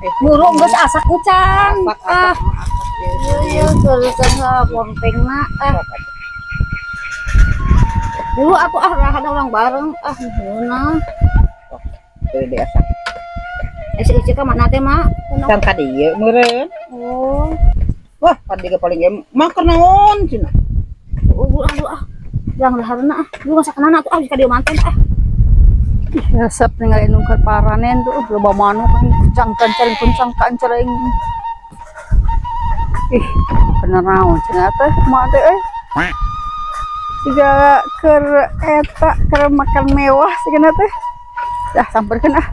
Buru geus asak encan. Asak, Ah, asak, asak. iya iya pompengna ah. Buru atuh ah ada orang bareng ah ngeunah. Tuh di asak. Eh si Uci ka mana teh, Mak? Kan ka dieu meureun. Oh, Wah, padi ge paling ge makan naon cenah. oh buru ah, buru ah. Urang daharna ah. Buru masak nana atuh ah ka dieu manten ah. Resep ningali nu keur paranen tuh loba manuk kuncang kancering kuncang kancering. Ih, bener naon cenah teh mak teh euy. Siga keur eta keur makan mewah sigana teh. Dah samperkeun ah.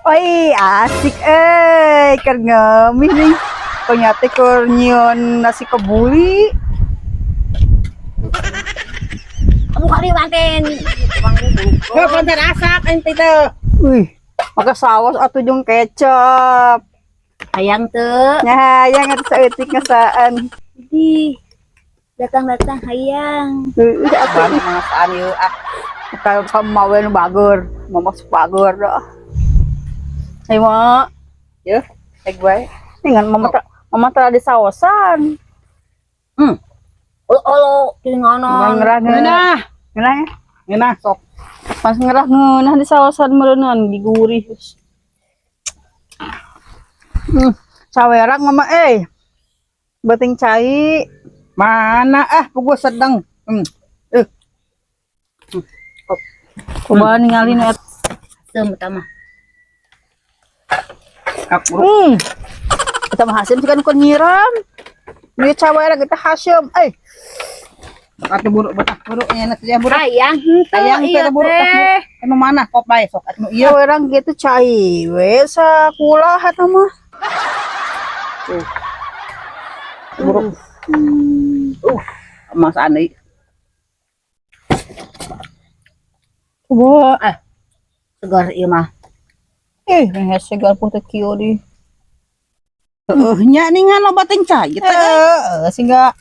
Oi, asik eh keur ngemih nih. Ternyata keur nyieun nasi kebuli. Buka dieu manten. Heuh, pantan asak ente teh. Wih, maka saus atuh jeung kecap. Hayang teu. Nya hayang atuh saeutik ngesaan. Di datang-datang hayang. Heuh, atuh Ban mangasaan ieu ah. kalau kamu mau nu bager, mau masuk bager dah. Ayo mak, Yeuh, eh gue. Dengan mama mama telah disaosan. Olo-olo tinganan. Ngerah Ngeunah. ngeunah ya. Ngeunah sok. Pas ngerah ngeunah di saosan meureunnan digurih. Sawerang mama eh. Beuting cai. Mana ah puguh sedang. Hmm. Eh, Coba ningali nu eta. Seum eta mah. Aku Eta mah Hasim sih kan keur nyiram. Dia cawerang kita Hasim. Eh, atuh buruk betah buruk nya nya buruk. Hayang henteu Hayang ieu teh buruk teh. Emang mana kop bae sok atuh ieu. cawerang gitu cai we sakulah eta mah. Buruk. Masaan deui. Coba Eh, segar ieu mah. eh hese garpu teh kieu di. Heuh nya ningan loba teh cai teh. Eh, sehingga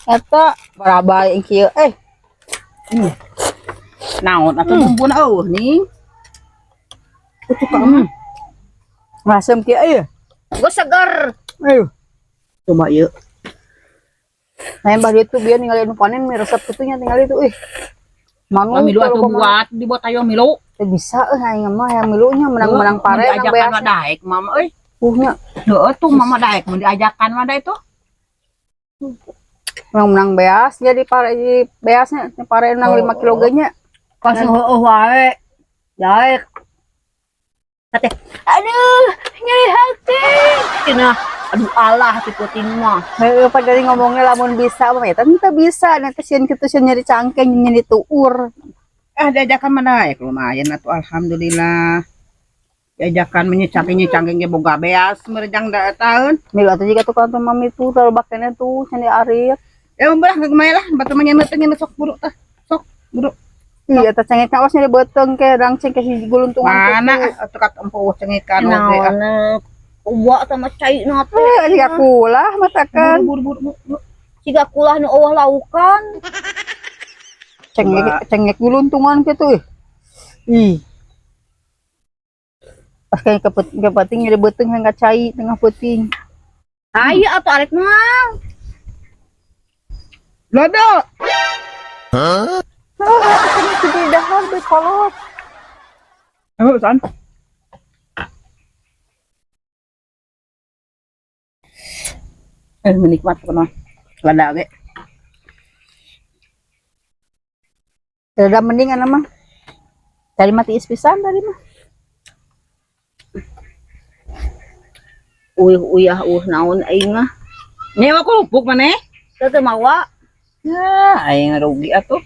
eta barabai kieu eh Naon atuh bumbuna eueuh ning. Hmm. Ngasem kieu ieu. Geus segar. Ayo. Coba ieu. Nah, yang bari itu biar ningali nu panen mie resep kitu nya tinggal itu ih. Manu Milu atuh buat dibuat ayo milu. Teu bisa euy aing mah yang milunya menang-menang pare nang diajakan beas. mah daek mama euy. Puhnya Heueuh tuh mama daek mun diajakan mah daek tuh. menang-menang beas jadi pare di beasnya pare nang 5 kilo ge nya. Pas heueuh wae. Daek. Kate, aduh, nyeri hati. Cenah, aduh Allah ti puting mah. Heueuh pada ngomongnya lamun bisa mah ya teu bisa nanti sieun kitu sieun nyeri cangkeng nyeri tuur. Ah diajakan mah daek lumayan atuh alhamdulillah. Diajakan menyecangking ge boga beas merejang da taun. Milu atuh jiga tukang teh mami tuh terlalu bakene tuh cenah arit. Ya belah ke kumaha lah batu mah nyeuneuh teh nyeuneuh sok buruk tah. Sok buruk. Iya, teh cengek awas nyeri beuteung ke rangceng ke hiji guluntungan Mana kitu. ah atuh kat empuh cengekan oge ah. Naon uwa sama cai na teh. Eh, siga kulah matakan. Buru buru buru. Siga kulah nu eueuh laukan. Cengek cengek guluntungan kitu ih. Ih. Pas kayak kepeting nyeri beuteung hingga cai tengah peuting. Ayo atuh arek mah. Lodo. Ah, cengek di dahar be kolot. Heuh san. Eh menikmat pokona. Lada ge. Rada mending ana mah. Tadi mati tiis pisan tadi mah. Uyuh uyah uh naon aing mah. Nyewa kerupuk maneh? Teu teu mawa. Ya, aing rugi atuh.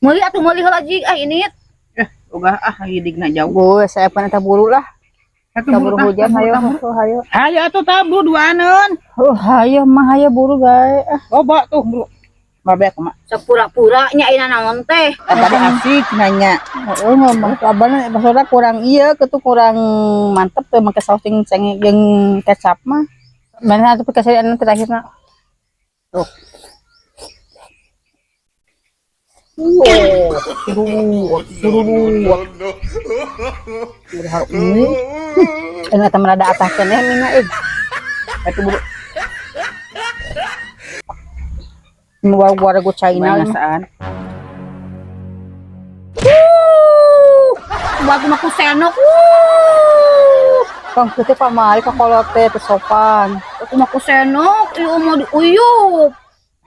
Meuli atuh meuli heula jig ah ini. Eh, ogah ah hidigna jauh. Gue saya pan eta buru lah. Atuh Kaburu hujan hayo hayo hayo. Hayo atuh tabur duaneun. Oh, hayo mah hayo buru gae. Ah, Loba tuh buru. Babe kumaha? Sok pura-pura nya ayeuna naon teh. Tadi asik nanya. Oh, ngomong abana maksudnya kurang iya ketu kurang mantep tuh make saus jeung cengek jeung kecap mah. Mana atuh kasih anu terakhirna. Tuh. Aduh, No, udah ini. Ano ta marada atas keneh mina eh. Atuh buru. Muwar-war go China. Mana saan? Bago maku senok. Kang putih pamali ka kolote teu sopan. Aku maku senok, ieu mau diuyup.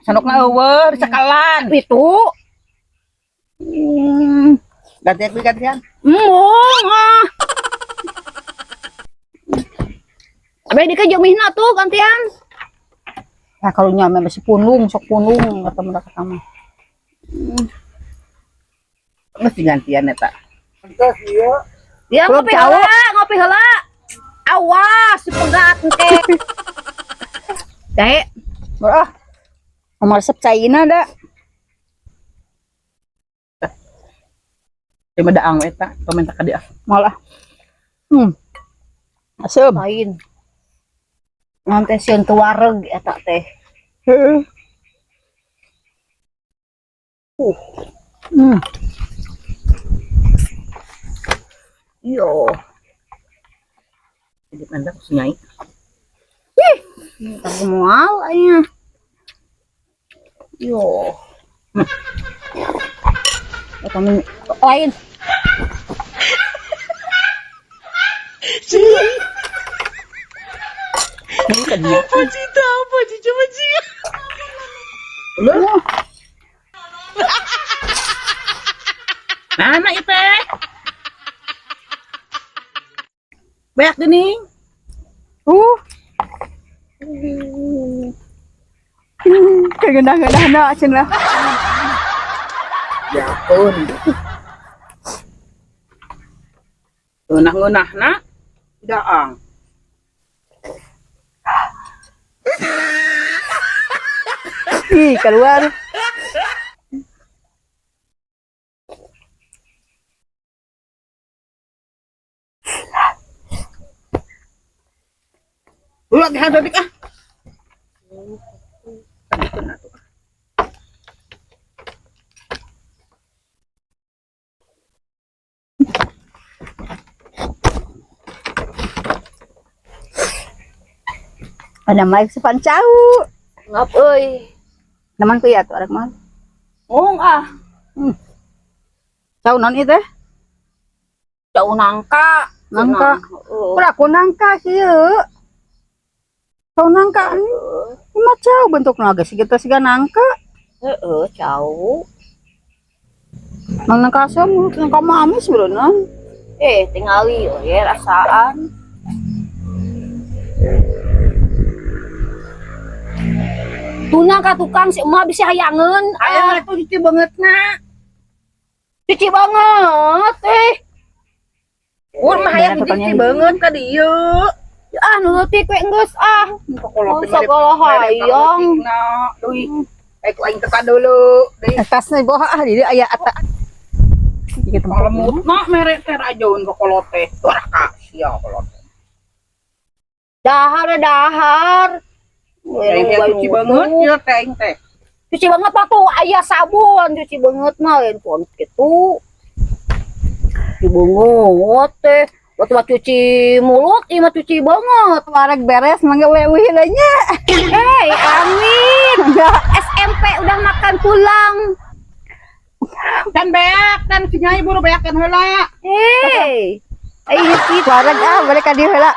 Sanok na eueuh di sakalan. Itu. Gantian kuy gantian. Embung ah. Abe dike jeung mihna tuh gantian. Nah kalau nyame masih punung, sok punung kata mereka kata mah. Mesti gantian eta. Ya Belum ngopi jauh. heula, ngopi heula. Awas dipegat engke. Dae, Ah. Nomor resep China da. Teu mah daang we eta, peminta ka dia. Malah. Asem. Lain. Nanti sieun teu wareg eta teh. Heeh. Yo. Jadi manda ku nyai. Tak moal aya. Yo. Eta mah lain. Ini kan dia. Mana ieu teh? Beak geuning. Kayak gendah-gendah cenah. Ya ampun. Ngeunah-ngeunahna daang. Ih, keluar. Ulah gehan saeutik ah. Ada mic sepan cau. Ngap euy. Naman kuya tuh arak mah. Ung ah. Cau non itu? Jauh nangka. Nangka. Heeh. Ulah aku nangka kieu. Cau nangka. Ini mah cau bentukna geus siga siga nangka. Heeh, jauh. Mang nangka asam, nangka manis berenang. Eh, tingali we rasaan. Tuna ka tukang si emak bisa hayangeun. Aya Ah, mah tuh cuci banget na. cuci banget eh. Ur mah hayang Bener, cuci katanya. banget ka dieu. Ah, nu leutik we geus ah. Kalau Oh, segala hayang. Deui. Eh ku aing teka dulu. Deui. Atasnya bawah ah di aya ata. Gitu Lemut mah mere teh rajaun ke kolot teh. Doraka sia kolot. Dahar dahar. Aing teh cuci banget ieu teh aing teh. Cuci banget mah tuh aya sabun cuci banget mah lain pon kitu. Cuci banget teh. Waktu mah cuci mulut, ieu mah cuci banget. Wareg beres mangga leuwih nya. Hei, amin. SMP udah makan pulang. Dan beak dan si nyai buru beakeun heula. Hei. Ayo gitu. Wareg ah balik ka dieu heula.